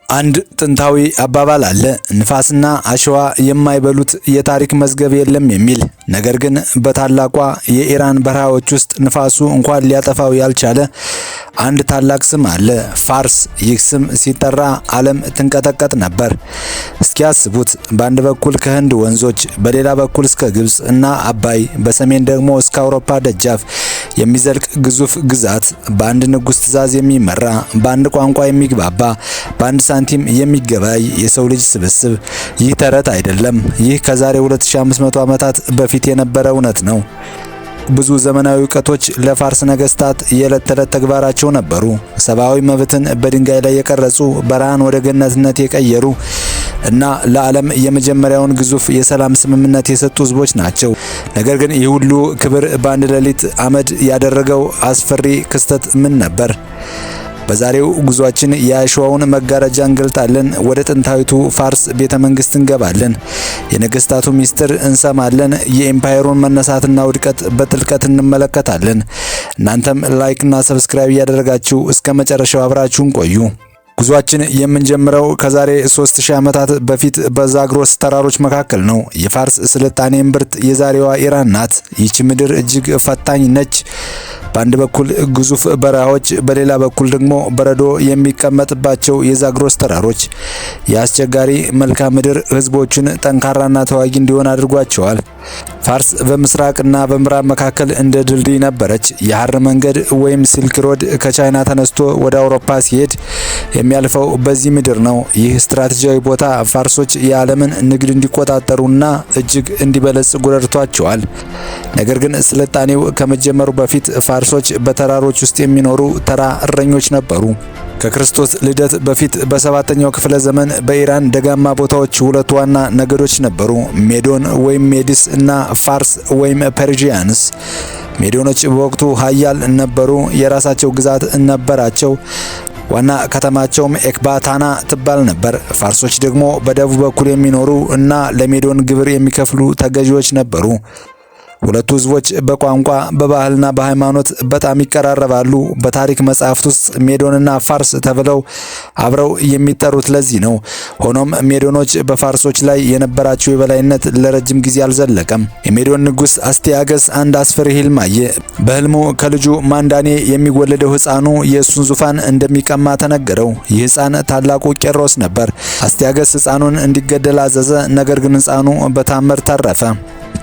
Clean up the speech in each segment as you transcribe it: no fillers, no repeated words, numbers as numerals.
አንድ ጥንታዊ አባባል አለ፣ ንፋስና አሸዋ የማይበሉት የታሪክ መዝገብ የለም የሚል። ነገር ግን በታላቋ የኢራን በረሃዎች ውስጥ ንፋሱ እንኳን ሊያጠፋው ያልቻለ አንድ ታላቅ ስም አለ፣ ፋርስ። ይህ ስም ሲጠራ ዓለም ትንቀጠቀጥ ነበር። እስኪ አስቡት፣ በአንድ በኩል ከህንድ ወንዞች፣ በሌላ በኩል እስከ ግብጽ እና አባይ፣ በሰሜን ደግሞ እስከ አውሮፓ ደጃፍ የሚዘልቅ ግዙፍ ግዛት፣ በአንድ ንጉሥ ትዕዛዝ የሚመራ፣ በአንድ ቋንቋ የሚግባባ፣ በአንድ ሳንቲም የሚገበያይ የሰው ልጅ ስብስብ። ይህ ተረት አይደለም። ይህ ከዛሬ 2500 ዓመታት በፊት የነበረ እውነት ነው። ብዙ ዘመናዊ እውቀቶች ለፋርስ ነገስታት የዕለት ተዕለት ተግባራቸው ነበሩ። ሰብአዊ መብትን በድንጋይ ላይ የቀረጹ፣ በረሃን ወደ ገነትነት የቀየሩ እና ለዓለም የመጀመሪያውን ግዙፍ የሰላም ስምምነት የሰጡ ህዝቦች ናቸው። ነገር ግን ይህ ሁሉ ክብር በአንድ ሌሊት አመድ ያደረገው አስፈሪ ክስተት ምን ነበር? በዛሬው ጉዟችን የአሸዋውን መጋረጃ እንገልጣለን። ወደ ጥንታዊቱ ፋርስ ቤተ መንግስት እንገባለን። የነገስታቱ ሚስጥር እንሰማለን። የኤምፓየሩን መነሳትና ውድቀት በጥልቀት እንመለከታለን። እናንተም like ና subscribe እያደረጋችሁ እስከ መጨረሻው አብራችሁን ቆዩ። ጉዟችን የምንጀምረው ከዛሬ 3000 ዓመታት በፊት በዛግሮስ ተራሮች መካከል ነው። የፋርስ ስልጣኔ እምብርት የዛሬዋ ኢራን ናት። ይህች ምድር እጅግ ፈታኝ ነች። በአንድ በኩል ግዙፍ በረሃዎች፣ በሌላ በኩል ደግሞ በረዶ የሚቀመጥባቸው የዛግሮስ ተራሮች። የአስቸጋሪ መልክዓ ምድር ህዝቦቹን ጠንካራና ተዋጊ እንዲሆን አድርጓቸዋል። ፋርስ በምስራቅና በምዕራብ መካከል እንደ ድልድይ ነበረች። የሐር መንገድ ወይም Silk Road ከቻይና ተነስቶ ወደ አውሮፓ ሲሄድ የሚያልፈው በዚህ ምድር ነው። ይህ ስትራቴጂያዊ ቦታ ፋርሶች የዓለምን ንግድ እንዲቆጣጠሩና እጅግ እንዲበለጽጉ ረድቷቸዋል። ነገር ግን ስልጣኔው ከመጀመሩ በፊት ፋርሶች በተራሮች ውስጥ የሚኖሩ ተራ እረኞች ነበሩ። ከክርስቶስ ልደት በፊት በሰባተኛው ክፍለ ዘመን በኢራን ደጋማ ቦታዎች ሁለት ዋና ነገዶች ነበሩ፣ ሜዶን ወይም Medes እና ፋርስ ወይም Persians። ሜዶኖች በወቅቱ ሀያል ነበሩ፣ የራሳቸው ግዛት ነበራቸው። ዋና ከተማቸውም ኤክባታና ትባል ነበር። ፋርሶች ደግሞ በደቡብ በኩል የሚኖሩ እና ለሜዶን ግብር የሚከፍሉ ተገዢዎች ነበሩ። ሁለቱ ህዝቦች በቋንቋ፣ በባህልና በሃይማኖት በጣም ይቀራረባሉ። በታሪክ መጻሕፍት ውስጥ ሜዶንና ፋርስ ተብለው አብረው የሚጠሩት ለዚህ ነው። ሆኖም ሜዶኖች በፋርሶች ላይ የነበራቸው የበላይነት ለረጅም ጊዜ አልዘለቀም። የሜዶን ንጉሥ አስቲያገስ አንድ አስፈሪ ህልም አየ። በህልሙ ከልጁ ማንዳኔ የሚወለደው ህፃኑ የእሱን ዙፋን እንደሚቀማ ተነገረው። ይህ ህፃን ታላቁ ቄሮስ ነበር። አስቲያገስ ህፃኑን እንዲገደል አዘዘ። ነገር ግን ህፃኑ በታምር ተረፈ።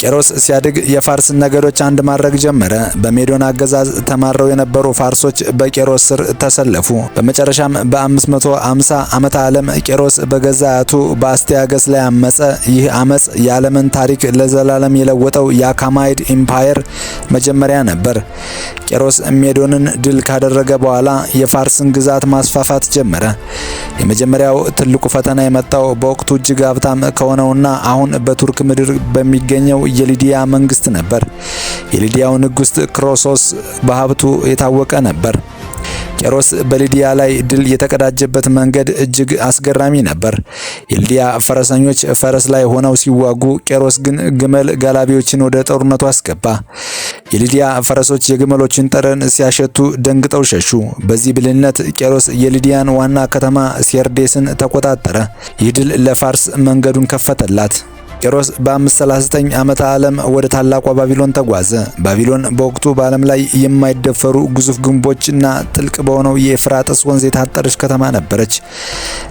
ቄሮስ ሲያድግ የፋርስን ነገዶች አንድ ማድረግ ጀመረ። በሜዶን አገዛዝ ተማረው የነበሩ ፋርሶች በቄሮስ ስር ተሰለፉ። በመጨረሻም በ550 ዓመተ ዓለም ቄሮስ በገዛ አያቱ በአስቲያገስ ላይ አመጸ። ይህ አመጽ የዓለምን ታሪክ ለዘላለም የለወጠው የአካማይድ empire መጀመሪያ ነበር። ቄሮስ ሜዶንን ድል ካደረገ በኋላ የፋርስን ግዛት ማስፋፋት ጀመረ። የመጀመሪያው ትልቁ ፈተና የመጣው በወቅቱ እጅግ ሀብታም ከሆነውና አሁን በቱርክ ምድር በሚገኘው የሊዲያ መንግስት ነበር። የሊዲያው ንጉስ ክሮሶስ በሀብቱ የታወቀ ነበር። ቄሮስ በሊዲያ ላይ ድል የተቀዳጀበት መንገድ እጅግ አስገራሚ ነበር። የሊዲያ ፈረሰኞች ፈረስ ላይ ሆነው ሲዋጉ፣ ቄሮስ ግን ግመል ጋላቢዎችን ወደ ጦርነቱ አስገባ። የሊዲያ ፈረሶች የግመሎችን ጠረን ሲያሸቱ ደንግጠው ሸሹ። በዚህ ብልህነት ቄሮስ የሊዲያን ዋና ከተማ ሴርዴስን ተቆጣጠረ። ይህ ድል ለፋርስ መንገዱን ከፈተላት። ቄሮስ በ539 ዓመተ ዓለም ወደ ታላቋ ባቢሎን ተጓዘ። ባቢሎን በወቅቱ በዓለም ላይ የማይደፈሩ ግዙፍ ግንቦች እና ጥልቅ በሆነው የኤፍራጥስ ወንዝ የታጠረች ከተማ ነበረች።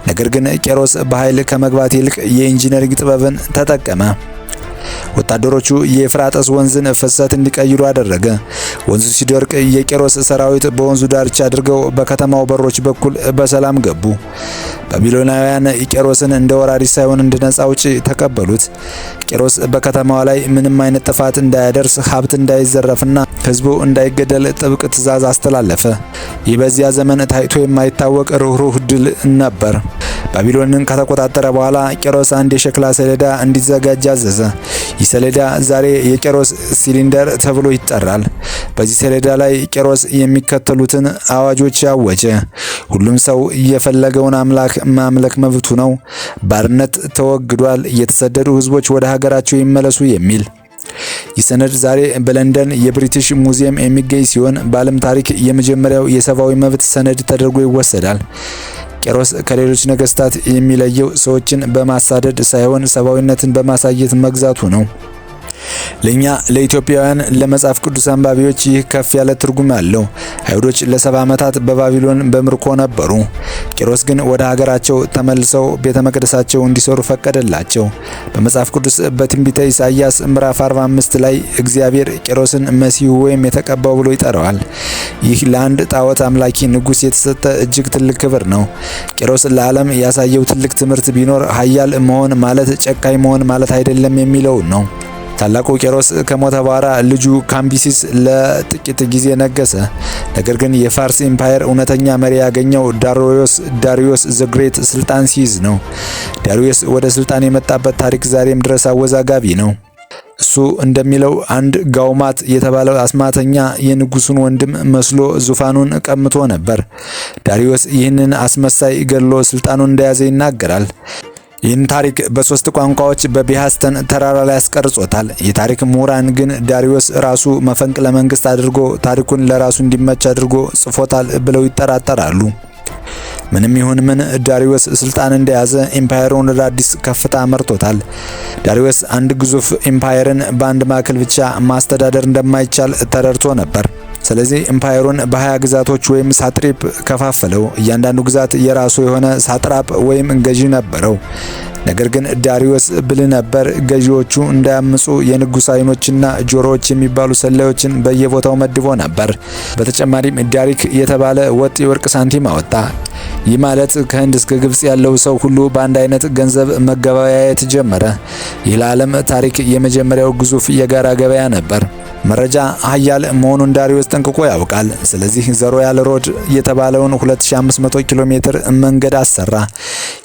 ነገር ግን ቄሮስ በኃይል ከመግባት ይልቅ የ engineering ጥበብን ተጠቀመ። ወታደሮቹ የኤፍራጥስ ወንዝን ፍሰት እንዲቀይሩ አደረገ። ወንዙ ሲደርቅ የቄሮስ ሰራዊት በወንዙ ዳርቻ አድርገው በከተማው በሮች በኩል በሰላም ገቡ። ባቢሎናውያን ቄሮስን እንደ ወራሪ ሳይሆን እንደ ነፃ አውጪ ተቀበሉት። ቄሮስ በከተማዋ ላይ ምንም አይነት ጥፋት እንዳያደርስ፣ ሀብት እንዳይዘረፍና ሕዝቡ እንዳይገደል ጥብቅ ትዕዛዝ አስተላለፈ። ይህ በዚያ ዘመን ታይቶ የማይታወቅ ርኅሩህ ድል ነበር። ባቢሎንን ከተቆጣጠረ በኋላ ቄሮስ አንድ የሸክላ ሰሌዳ እንዲዘጋጅ አዘዘ። ይህ ሰሌዳ ዛሬ የቄሮስ ሲሊንደር ተብሎ ይጠራል። በዚህ ሰሌዳ ላይ ቄሮስ የሚከተሉትን አዋጆች አወጀ። ሁሉም ሰው የፈለገውን አምላክ ማምለክ መብቱ ነው። ባርነት ተወግዷል። የተሰደዱ ህዝቦች ወደ ሀገራቸው ይመለሱ የሚል። ይህ ሰነድ ዛሬ በለንደን የብሪቲሽ ሙዚየም የሚገኝ ሲሆን በዓለም ታሪክ የመጀመሪያው የሰብአዊ መብት ሰነድ ተደርጎ ይወሰዳል። ቄሮስ ከሌሎች ነገስታት የሚለየው ሰዎችን በማሳደድ ሳይሆን ሰብአዊነትን በማሳየት መግዛቱ ነው። ለኛ ለኢትዮጵያውያን ለመጽሐፍ ቅዱስ አንባቢዎች ይህ ከፍ ያለ ትርጉም አለው። አይሁዶች ለ70 ዓመታት በባቢሎን በምርኮ ነበሩ። ቄሮስ ግን ወደ ሀገራቸው ተመልሰው ቤተ መቅደሳቸው እንዲሰሩ ፈቀደላቸው። በመጽሐፍ ቅዱስ በትንቢተ ኢሳይያስ ምዕራፍ 45 ላይ እግዚአብሔር ቄሮስን መሲሁ ወይም የተቀባው ብሎ ይጠራዋል። ይህ ለአንድ ጣዖት አምላኪ ንጉሥ የተሰጠ እጅግ ትልቅ ክብር ነው። ቄሮስ ለዓለም ያሳየው ትልቅ ትምህርት ቢኖር ኃያል መሆን ማለት ጨካኝ መሆን ማለት አይደለም የሚለውን ነው። ታላቁ ቄሮስ ከሞተ በኋላ ልጁ ካምቢሲስ ለጥቂት ጊዜ ነገሰ። ነገር ግን የፋርስ empire እውነተኛ መሪ ያገኘው ዳሪዮስ Darius the Great ስልጣን ሲይዝ ነው። ዳሪዮስ ወደ ስልጣን የመጣበት ታሪክ ዛሬም ድረስ አወዛጋቢ ነው። እሱ እንደሚለው አንድ ጋውማት የተባለው አስማተኛ የንጉሱን ወንድም መስሎ ዙፋኑን ቀምቶ ነበር። ዳሪዮስ ይህንን አስመሳይ ገድሎ ስልጣኑን እንደያዘ ይናገራል። ይህን ታሪክ በሶስት ቋንቋዎች በቢሃስተን ተራራ ላይ አስቀርጾታል። የታሪክ ምሁራን ግን ዳሪዮስ ራሱ መፈንቅለ መንግስት አድርጎ ታሪኩን ለራሱ እንዲመች አድርጎ ጽፎታል ብለው ይጠራጠራሉ። ምንም ይሁን ምን ዳሪዮስ ስልጣን እንደያዘ empire ኡን ወደ አዲስ ከፍታ መርቶታል። ዳሪዮስ አንድ ግዙፍ empire ን በአንድ ማዕከል ብቻ ማስተዳደር እንደማይቻል ተረድቶ ነበር። ስለዚህ empire ኡን በ20 ግዛቶች ወይም satrap ከፋፈለው። እያንዳንዱ ግዛት የራሱ የሆነ satrap ወይም ገዢ ነበረው። ነገር ግን ዳሪዮስ ብልህ ነበር። ገዢዎቹ እንዳያምፁ የንጉሥ አይኖችና ጆሮዎች የሚባሉ ሰላዮችን በየቦታው መድቦ ነበር። በተጨማሪም ዳሪክ የተባለ ወጥ የወርቅ ሳንቲም አወጣ። ይህ ማለት ከህንድ እስከ ግብጽ ያለው ሰው ሁሉ በአንድ አይነት ገንዘብ መገበያየት ጀመረ። ይህ ለዓለም ታሪክ የመጀመሪያው ግዙፍ የጋራ ገበያ ነበር። መረጃ ኃያል መሆኑን ዳሪዮስ ጠንቅቆ ያውቃል። ስለዚህ the Royal Road የተባለውን 2500 ኪሎ ሜትር መንገድ አሰራ።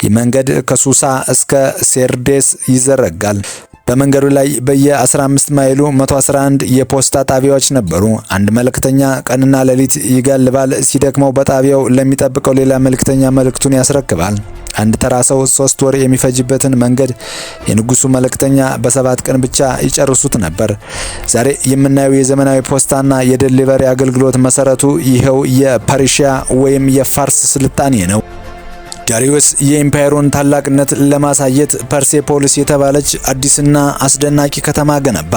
ይህ መንገድ ከሱሳ እስከ ሴርዴስ ይዘረጋል። በመንገዱ ላይ በየ15 ማይሉ 111 የፖስታ ጣቢያዎች ነበሩ። አንድ መልእክተኛ ቀንና ሌሊት ይጋልባል። ሲደክመው በጣቢያው ለሚጠብቀው ሌላ መልእክተኛ መልእክቱን ያስረክባል። አንድ ተራ ሰው 3 ወር የሚፈጅበትን መንገድ የንጉሱ መልእክተኛ በ7 ቀን ብቻ ይጨርሱት ነበር። ዛሬ የምናየው የዘመናዊ ፖስታና የ delivery አገልግሎት መሰረቱ ይኸው የፐርሺያ ወይም የፋርስ ስልጣኔ ነው። ዳሪዮስ የ empire ኡን ታላቅነት ለማሳየት ፐርሴፖሊስ የተባለች አዲስና አስደናቂ ከተማ ገነባ።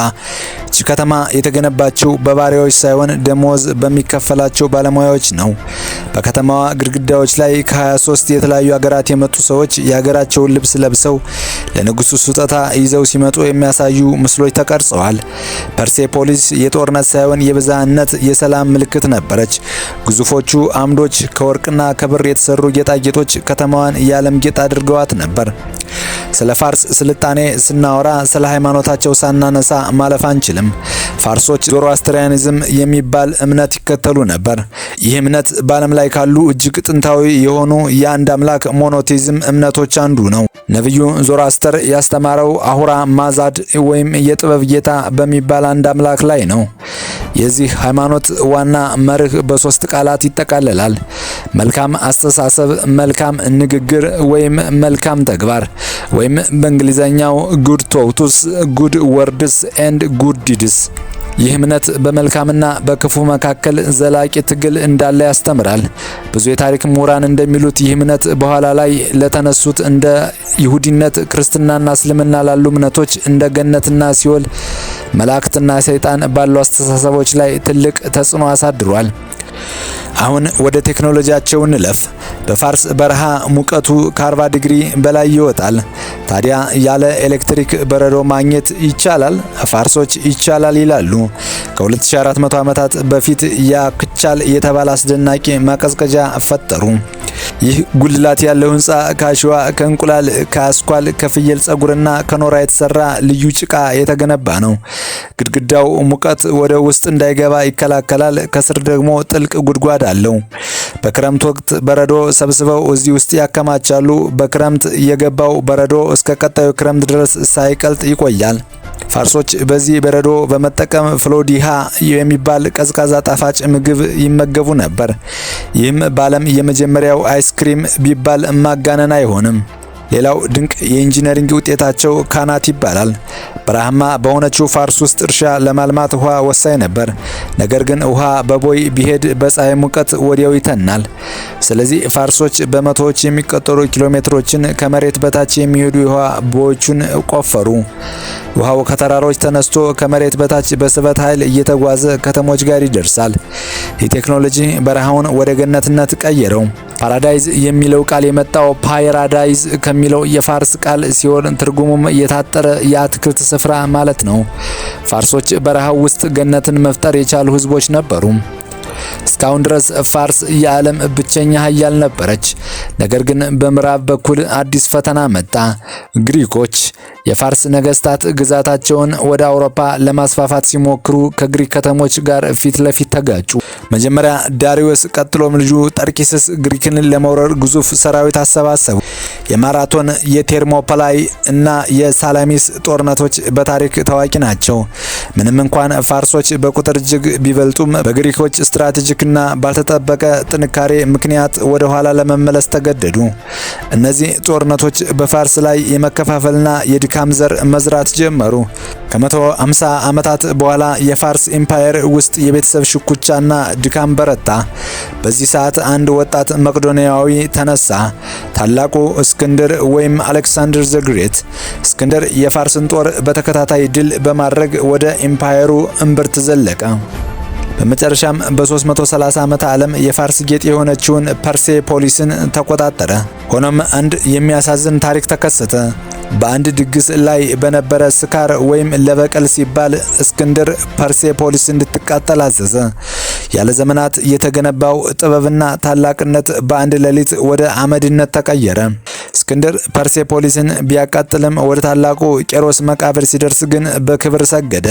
ይህች ከተማ የተገነባችው በባሪያዎች ሳይሆን ደሞዝ በሚከፈላቸው ባለሙያዎች ነው። በከተማዋ ግድግዳዎች ላይ ከ23 የተለያዩ ሀገራት የመጡ ሰዎች የሀገራቸውን ልብስ ለብሰው ለንጉሱ ስጦታ ይዘው ሲመጡ የሚያሳዩ ምስሎች ተቀርጸዋል። ፐርሴፖሊስ የጦርነት ሳይሆን የብዝሃነት፣ የሰላም ምልክት ነበረች። ግዙፎቹ አምዶች፣ ከወርቅና ከብር የተሰሩ ጌጣጌጦች ከተማዋን የዓለም ጌጥ አድርገዋት ነበር። ስለ ፋርስ ስልጣኔ ስናወራ ስለ ሃይማኖታቸው ሳናነሳ ማለፍ አንችልም። ፋርሶች Zoroastrianism የሚባል እምነት ይከተሉ ነበር። ይህ እምነት በዓለም ላይ ካሉ እጅግ ጥንታዊ የሆኑ የአንድ አምላክ monotheism እምነቶች አንዱ ነው። ነቢዩ ዞሮአስተር ያስተማረው አሁራ ማዛድ ወይም የጥበብ ጌታ በሚባል አንድ አምላክ ላይ ነው። የዚህ ሃይማኖት ዋና መርህ በሶስት ቃላት ይጠቃለላል። መልካም አስተሳሰብ፣ መልካም ንግግር ወይም መልካም ተግባር ወይም በእንግሊዘኛው good thoughts፣ good words and good deeds። ይህ እምነት በመልካምና በክፉ መካከል ዘላቂ ትግል እንዳለ ያስተምራል። ብዙ የታሪክ ምሁራን እንደሚሉት ይህ እምነት በኋላ ላይ ለተነሱት እንደ ይሁዲነት፣ ክርስትናና እስልምና ላሉ እምነቶች እንደ ገነትና ሲኦል፣ መላእክትና ሰይጣን ባሉ አስተሳሰቦች ላይ ትልቅ ተጽዕኖ አሳድሯል። አሁን ወደ ቴክኖሎጂያቸው እንለፍ። በፋርስ በረሃ ሙቀቱ ከ40 ዲግሪ በላይ ይወጣል። ታዲያ ያለ ኤሌክትሪክ በረዶ ማግኘት ይቻላል? ፋርሶች ይቻላል ይላሉ። ከ2400 ዓመታት በፊት ያክቻል የተባለ አስደናቂ ማቀዝቀዣ ፈጠሩ። ይህ ጉልላት ያለው ህንፃ ከአሸዋ፣ ከእንቁላል፣ ከአስኳል፣ ከፍየል ጸጉርና ከኖራ የተሰራ ልዩ ጭቃ የተገነባ ነው። ግድግዳው ሙቀት ወደ ውስጥ እንዳይገባ ይከላከላል። ከስር ደግሞ ጥልቅ ጉድጓድ አለው። በክረምት ወቅት በረዶ ሰብስበው እዚህ ውስጥ ያከማቻሉ። በክረምት የገባው በረዶ እስከ ቀጣዩ ክረምት ድረስ ሳይቀልጥ ይቆያል። ፋርሶች በዚህ በረዶ በመጠቀም ፍሎዲሃ የሚባል ቀዝቃዛ ጣፋጭ ምግብ ይመገቡ ነበር። ይህም በዓለም የመጀመሪያው አይስክሪም ቢባል ማጋነን አይሆንም። ሌላው ድንቅ የ engineering ውጤታቸው ካናት ይባላል። በረሃማ በሆነችው ፋርስ ውስጥ እርሻ ለማልማት ውሃ ወሳኝ ነበር። ነገር ግን ውሃ በቦይ ቢሄድ በፀሐይ ሙቀት ወዲያው ይተናል። ስለዚህ ፋርሶች በመቶዎች የሚቆጠሩ ኪሎ ሜትሮችን ከመሬት በታች የሚሄዱ የውሃ ቦዮችን ቆፈሩ። ውሃው ከተራሮች ተነስቶ ከመሬት በታች በስበት ኃይል እየተጓዘ ከተሞች ጋር ይደርሳል። ይህ ቴክኖሎጂ በረሃውን ወደ ገነትነት ቀየረው። Paradise የሚለው ቃል የመጣው ፓይራዳይዝ ከሚለው የፋርስ ቃል ሲሆን ትርጉሙም የታጠረ የአትክልት ስፍራ ማለት ነው። ፋርሶች በረሃው ውስጥ ገነትን መፍጠር የቻሉ ህዝቦች ነበሩ። እስካሁን ድረስ ፋርስ የዓለም ብቸኛ ሀያል ነበረች። ነገር ግን በምዕራብ በኩል አዲስ ፈተና መጣ። ግሪኮች። የፋርስ ነገስታት ግዛታቸውን ወደ አውሮፓ ለማስፋፋት ሲሞክሩ ከግሪክ ከተሞች ጋር ፊት ለፊት ተጋጩ። መጀመሪያ ዳሪዮስ፣ ቀጥሎም ልጁ ጠርኪስስ ግሪክን ለመውረር ግዙፍ ሰራዊት አሰባሰቡ። የማራቶን፣ የቴርሞፓላይ እና የሳላሚስ ጦርነቶች በታሪክ ታዋቂ ናቸው። ምንም እንኳን ፋርሶች በቁጥር እጅግ ቢበልጡም በግሪኮች strategic ና ባልተጠበቀ ጥንካሬ ምክንያት ወደ ኋላ ለመመለስ ተገደዱ። እነዚህ ጦርነቶች በፋርስ ላይ የመከፋፈልና የድካም ዘር መዝራት ጀመሩ። ከ150 ዓመታት በኋላ የፋርስ empire ውስጥ የቤተሰብ ሽኩቻና ድካም በረታ። በዚህ ሰዓት አንድ ወጣት መቄዶንያዊ ተነሳ። ታላቁ እስክንድር ወይም Alexander the Great። እስክንድር የፋርስን ጦር በተከታታይ ድል በማድረግ ወደ empire ኡ እምብርት ዘለቀ። በመጨረሻም በ330 ዓመተ ዓለም የፋርስ ጌጥ የሆነችውን ፐርሴፖሊስን ተቆጣጠረ። ሆኖም አንድ የሚያሳዝን ታሪክ ተከሰተ። በአንድ ድግስ ላይ በነበረ ስካር ወይም ለበቀል ሲባል እስክንድር ፐርሴፖሊስ እንድትቃጠል አዘዘ። ያለ ዘመናት የተገነባው ጥበብና ታላቅነት በአንድ ሌሊት ወደ አመድነት ተቀየረ። እስክንድር ፐርሴፖሊስን ቢያቃጥልም ወደ ታላቁ ቄሮስ መቃብር ሲደርስ ግን በክብር ሰገደ።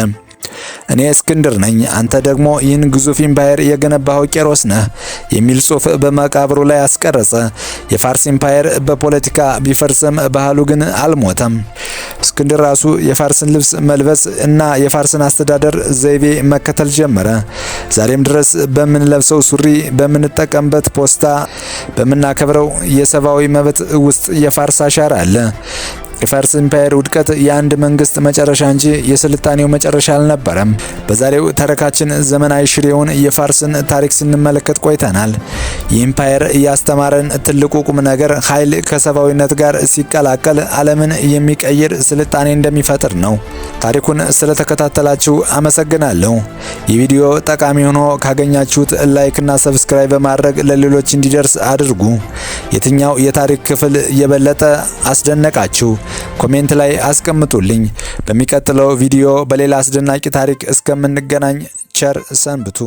"እኔ እስክንድር ነኝ፣ አንተ ደግሞ ይህን ግዙፍ empire የገነባኸው ቄሮስ ነህ" የሚል ጽሑፍ በመቃብሩ ላይ አስቀረጸ። የፋርስ empire በፖለቲካ ቢፈርስም ባህሉ ግን አልሞተም። እስክንድር ራሱ የፋርስን ልብስ መልበስ እና የፋርስን አስተዳደር ዘይቤ መከተል ጀመረ። ዛሬም ድረስ በምንለብሰው ሱሪ፣ በምንጠቀምበት ፖስታ፣ በምናከብረው የሰብአዊ መብት ውስጥ የፋርስ አሻራ አለ። የፋርስ empire ውድቀት የአንድ መንግስት መጨረሻ እንጂ የስልጣኔው መጨረሻ አልነበረም። በዛሬው ተረካችን ዘመን አይሽሬውን የፋርስን ታሪክ ስንመለከት ቆይተናል። ይህ empire ያስተማረን ትልቁ ቁም ነገር ኃይል ከሰብአዊነት ጋር ሲቀላቀል ዓለምን የሚቀይር ስልጣኔ እንደሚፈጥር ነው። ታሪኩን ስለተከታተላችሁ አመሰግናለሁ። ይህ ቪዲዮ ጠቃሚ ሆኖ ካገኛችሁት like እና subscribe በማድረግ ለሌሎች እንዲደርስ አድርጉ። የትኛው የታሪክ ክፍል የበለጠ አስደነቃችሁ? Comment ላይ አስቀምጡልኝ። በሚቀጥለው ቪዲዮ በሌላ አስደናቂ ታሪክ እስከምንገናኝ ቸር ሰንብቱ።